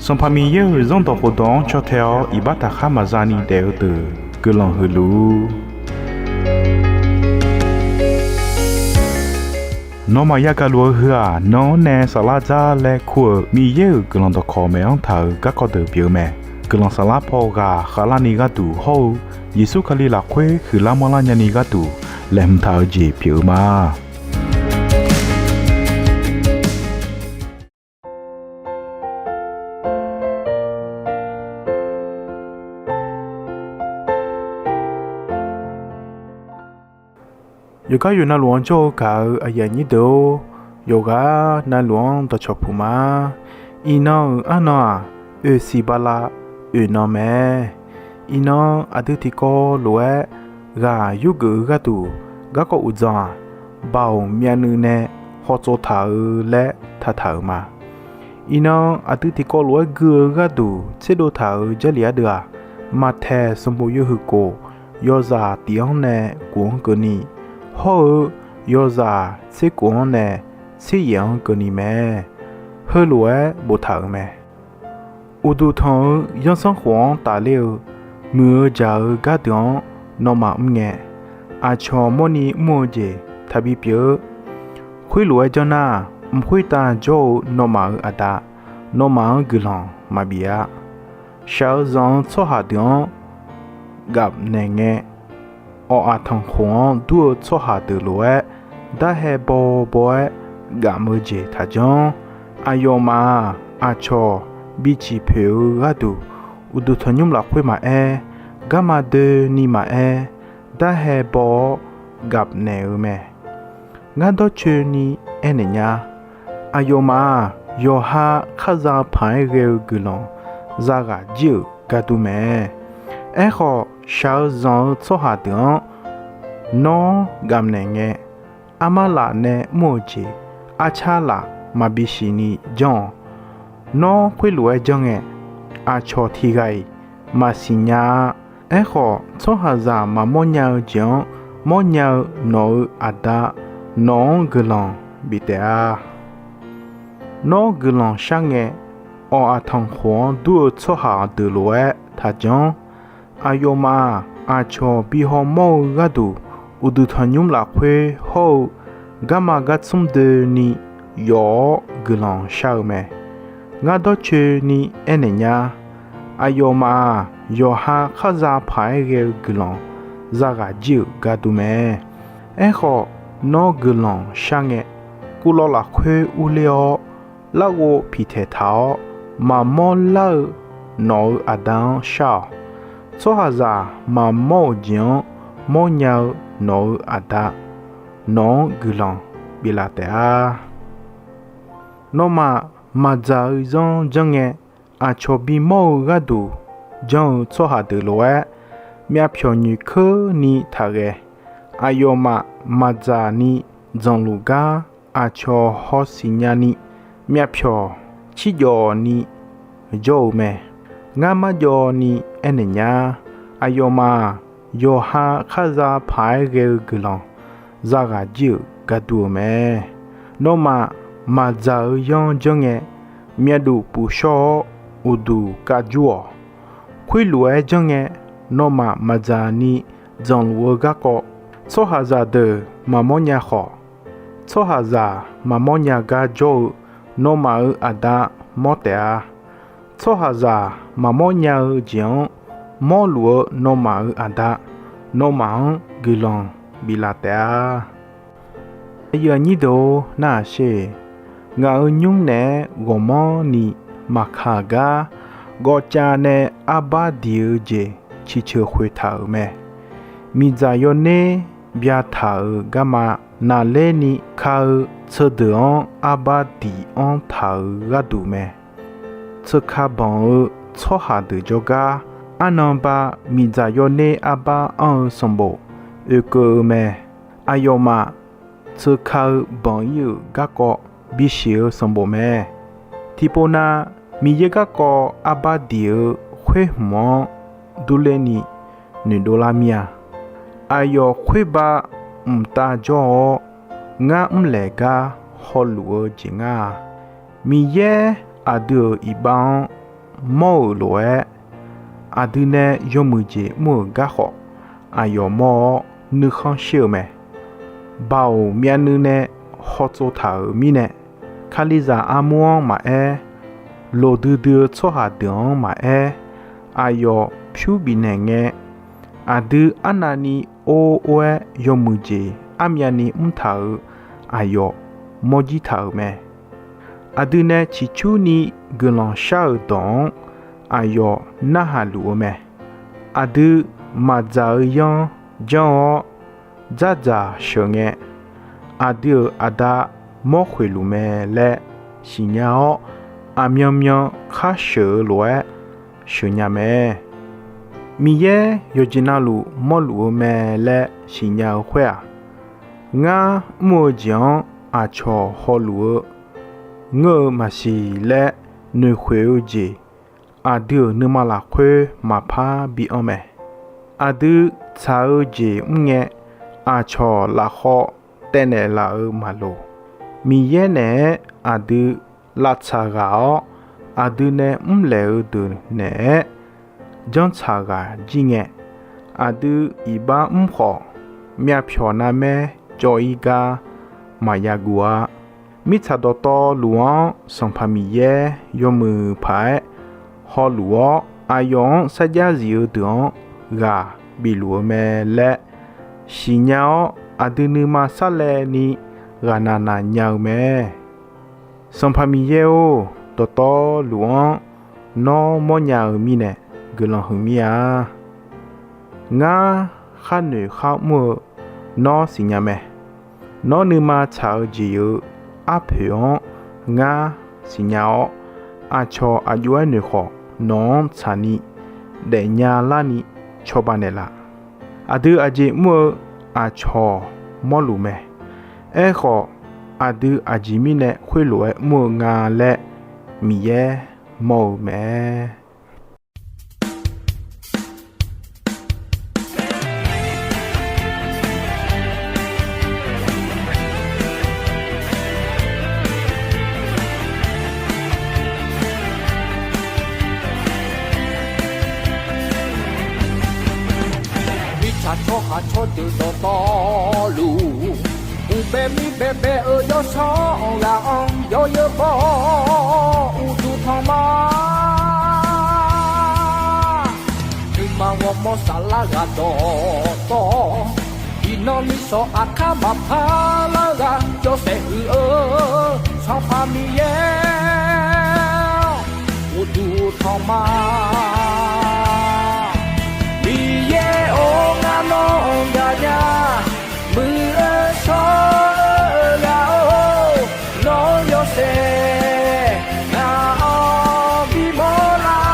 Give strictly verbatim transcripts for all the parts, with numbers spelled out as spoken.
Sanqpaq Miqyaer-euq Zanrdawq khofdawq-anr caw tae-awr iqbax taqkhar maqza ni daef-eu deuq guiqlanq huiq luf-ur. Nawmaf yagaq luf-eu heu-aq, nan-anr nae saflar dzar laer kur-euq Miqyaer-euq guiqlanq dawqkawq maeq-anr taq-euq garkawv deuq pyeuf-eu mae. Guiqlanq saflar paw ghaq khavlarni gharduq hawr-eu Yeqsur Kali lafkhoer huiqlar manrlar nyani gharduq laeqhmq taq-eu jeq pyeuf-eu ma. Yawqgar yawqnavluf-anr jawr-eu gaq-eu aqyuif aqnyir deuq-or, yawqghaq navluf-anr dawqcawq puq ma. Iqnan-euq arnan-aq, oeqsiq bala oeq nan mae. Iqnan aqdui tiqkawv lof-aer ghaq yurgeuf-eu gharduq garkawv uqdzan-aq, Baoq myavnuiv nae hawtsov taq-eu laer taqtaq-euq ma. Iqnan aqdui tiqkawv lof-aer gui-eu gharduq tserdov taq-euq Jarlif ardeuv-aq, Maqtaeq sanqbof yawhuiq kof, yawzaq tiq-anr nae kof-anr keuvni, hawr-eu yawzaq tser kof-anr nae tser yaef-anr keuvni mae. Heulof-aer boftaq-euq mae. Uqduq tanq-eu zanrsanrkhof-anr tafler-eu muiq-eu jaq-eu gardeuq-anr nawmaf mr ngae, aqcawq mawrni mr-eu jeq taqbi pyeuf-eu. Khoerlof-aer janr nar, mq khoertav jawr-eu nawmaf-euq Aqda nawmaf-anr guiqlanq maqbif-a. Shaq-eu zanq-eu tsawrhaq deuq-anr gaf naeq ngae, awq aqtanq khof-anr dur-eu tsawrhaq deuq lof-aer, darhae baw baw-aer gaf-eu jeq taqjanr. Aqyawfmaf-aq, aqcawq biciq poeq-eu gharduq, uqduq tanqnymr lafkhoer maqaer, garma doeni maqaer, darhae baw-awr gaf naeq-eu mae. Ngar dawrcoeni aernaeq nya. Aqyawfmaf-aq, yawqha khar za paq-aer ghae-eu guiqlanq zaghaq jir-euq gardu mae. Aerkhawf, shaq-eu zanq-eu tsawrhaq deuq-anr nawr gaf naeq ngae, armar laf nae mr-eu jeq arcar laf maqbi siqni janr-awq. Nawr khoerlof-aer janr ngae, aqcawq tiq ghaq-iq maqsiq nya-a. Aerkhawf, tsawrhaqzaq maqmawr nya-eu jeq-anr mawrnya-eu nawq-euq Aqda nawq-anr guiqlanq bif taef-a. Nawr guiqlanq shar ngae, awq aqtanq khof-anr dur-eu tsawrhaq deuq lof-aer taqjanr. Aqyawfmaf-aq, aqcawq bi hawmawr-eu gharduq, uqduq tanqnymr lafkhoer hawr-eu garma gartsmr doeni yawf-awr guiqlanq shar-eu mae. Ngar dawrcoeni aernaeq nya. Aqyawfmaf-aq, yawqha khar za paq-aer ghae-eu guiqlanq zaghaq jir-euq gardu mae. Aerkhawf, nawr guiqlanq shar ngae, kuvlawv lafkhoer urler-awr, larghov piqtaeq taq-awr, maqmawr lar-eu nawq-euq Aqda-anr shar-awq. Tsawrhaqzaq maqmawr-euq jeq-anr mawrnya-eu nawq-euq Aqda nawq-anr guiqlanq biflaf taef-a. Nawmaf maqdzaq-eu zanr janr ngae, aqcawq bimawr-eu gharduq janr-eu tsawrhaq deuq lof-aer, myavpyawq nyoeqkeurni taqghae. Aqyawfmaf maqdzaq ni dzanqluf gar aqcawq hawsiq nyani, myavpyawq cirjawf ni jawr-eu mae. Ngar marjawv ni aernaeq nya. Aqyawfmaf-aq, yawqha khar za paq-aer ghae-eu guiqlanq zaghaq jir-euq gardu-eu mae. Nawmaf maqdzaq-eu zanr janr ngae, myavduq pufshawr-awr uqduq kavjur-awq. Khoerlof-aer janr ngae, nawmaf maqdzaq ni dzanqluf-eu garkawv, tsawrhaqzaq deuq maqmawr nya khawf, tsawrhaqzaq maqmawr nya gar jawr-eu nawmaf-euq Aqda mawr taef-a. Tsawrhaqzaq maqmawr nya-eu jeq-anr mawrluf-eu nawmaf-euq Aqda, nawmaf-anr guiqlanq biflaf taef-a. Aqyuif aqnyir deuq-or, narhaq sher. Ngaq-euq nymr naeq-aer ghawqmanrni maqkaq gar, gawvcav nae arbar diq-eu jeq ciqceuq khoeq taq-euq mae. Miqdzaq yawner byataq-euq garma naqlerni ka-eu teudeuq-anr arbar diq-anr taq-euq gharduq mae. Teuka banq-eu tsawrhaq deuq jawrgar, arnan ba miqdzaq yawner arbar anr-eu sanqbof oekeuv-eu mae. Aqyawfmaf teuka-eu banq ir-euq garkawv bisiq-eu sanqbof mae. Tiqpov nav, Miqyaer garkawv arbar diq-eu khoer hmq-anr durler ni noeqdov lar mir-a. Aqyawf khoerbav mqtav jawr-awr, ngar mrlaeq gar hawluf-eu jeq ngar-a. Miqyaer aqdui-euq iqbax-anr mawr-euq lof-aer, aqdui nae yawmuiq jeq mr-euq gar khawf, aqyawf mawr-awr nuikhanr shir-eu mae. Baoq myavnuiv nae hawtsov taq-euq mirnae, Kalizaq armur-anr maqaer, loqdui dui-eu tsawrhaq deuq-anr maqaer, aqyawf pyur bifnaeq ngae, aqdui arnavni or or-aer yawmuiq jeq armyavni mrtaq-euq aqyawf mawrjir taq-euq mae. Aqdui nae ciqcurni guiqlanq shar-euq dawq-anr aqyawf narhaq luf-eu mae. Aqdui maqdzaq-eu yanr janr-awr dzardzaq sheuq ngae, aqdui-euq aqda mawr khoeq luf mae laer siqnya-awr, aqmyanmyan khar sheuq-eu lof-aer sheuqnya mae. Miqyaer yawqjeq navluf mawrluf-eu mae laer siqnya-eu khoer-aq, ngar mr-eu jeq-anr aqcawq hawluf-eu ngeur-eu maqsiq laer noeqkhoeq-eu jeq aqdui-euq nuima lafkhoer maqpar bianr mae. Aqdui tsaq-eu jeq mr ngae, aqcawq lafkhawv taevnaeq laf-eu maqloq. Miqyaer naeq-aer aqdui lavtsaq ghaq-awr, aqdui nae mrlaeq-eu deuq naeq-aer janrtsaq ghaq jir ngae, aqdui iqbax mr khawf, myavpyawq narmaer cawv-ir gar maqya guv-a. Mirtsaq dawqtawvluf-anr Sanqpaq Miqyaer yawmuiq paq-aer hawluf-awr, aqyawf-anr sarjax zif-eu deuq-anr ghaq bif luf-eu mae laer siqnya-awr, aqdui nuima sarlaevni ghaqnaq naq nya-eu mae. Sanqpaq Miqyaer-or, dawqtawvluf-anr nawr mawrnya-eu mirnae guiqlanq huiqmir-a. Ngar khar noeq khar mr-eu nawr siqnya mae. Nawr nuima tsaq-eu jeq-euq arpoeq-anr ngar siqnya-awr, aqcawq aqjox-aer noeq khawf, nawq-anr tsaqni daefnya larni cawba naeqlaf. Aqdui aqjeq mr-eu aqcawq mawrluf mae. Aerkhawf, aqdui aqjeq mirnae khoerlof-aer mr-eu nga laer Miqyaer mawr-eu mae. Mirtsaq tsawrhaq tsawrdeuq dawqtawvluf, uqbae mir baebae-eu yawsanr ghaq-anr yawzeu baw-awr uqduq tanq ma. Nuima ghawrmawr saflar ghaq dawqtawv, iqnan misanq aqkar maqpar lar ghaq yawshaef huiq-eu Sanqpaq Miqyaer uqduq tanq ma. Miqyaer-or, ngar nawr-anr gaqnya, muiq-eu shawr-eu ghaq-or, nawr yawshaef ngaq-anr bimawr lar.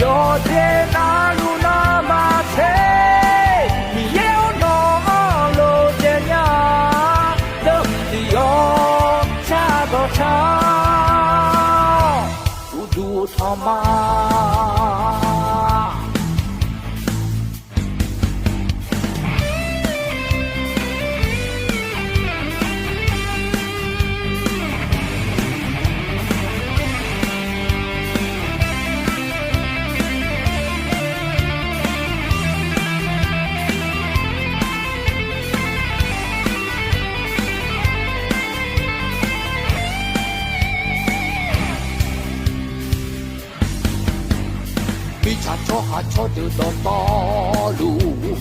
Yawqjeq navluf navmaqtser, Miqyaer-or, nawq-anr lof daef nya, deuq tiq yawq shar dawq shar-awr, uqduq tanq ma. Mirtsaq tsawrhaq tsawrdeuq dawqtawvluf,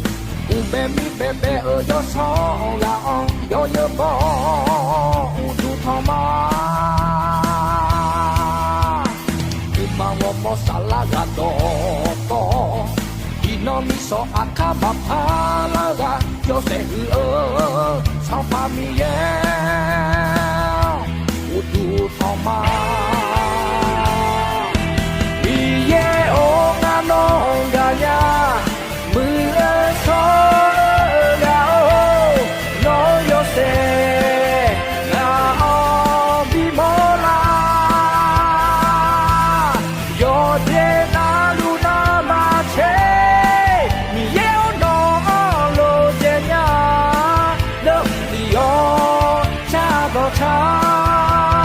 uqbae mir baebae-eu yawsanr ghaq-anr yawzeu baw-awr uqduq tanq ma. Nuima ghawrmawr saflar ghaq dawqtawv, iqnan misanq aqkar maqpar lar ghaq yawshaef huiq-eu Sanqpaq Miqyaer uqduq tanq ma. Miqyaer-or, ngar nawr-anr gaqnya, muiq-eu shawr-eu ghaq-or, nawr yawshaef ngaq-anr bimawr lar. Yawqjeq navluf navmaqtser, Miqyaer-or, nawq-anr lof daef nya, deuq tiq yawq shar dawq shar-awr,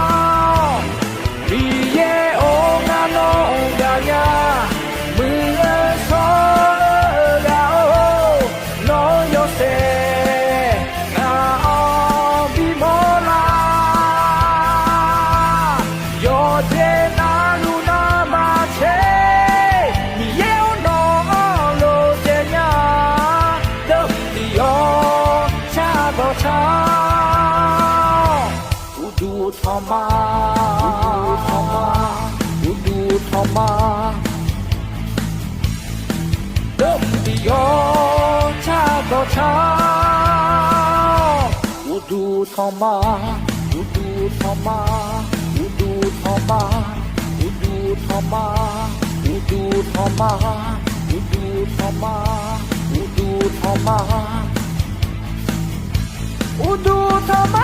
Uqduq tanqma, uqduq tanqma, uqduq tanqma. Dawrmq tiq yawr car dawq car-awr, uqduq tanqma, uqduq tanqma, uqduq tanqma, uqduq tanqma, uqduq tanqma, uqduq tanqma, uqduq tanqma, uqduq tanqma.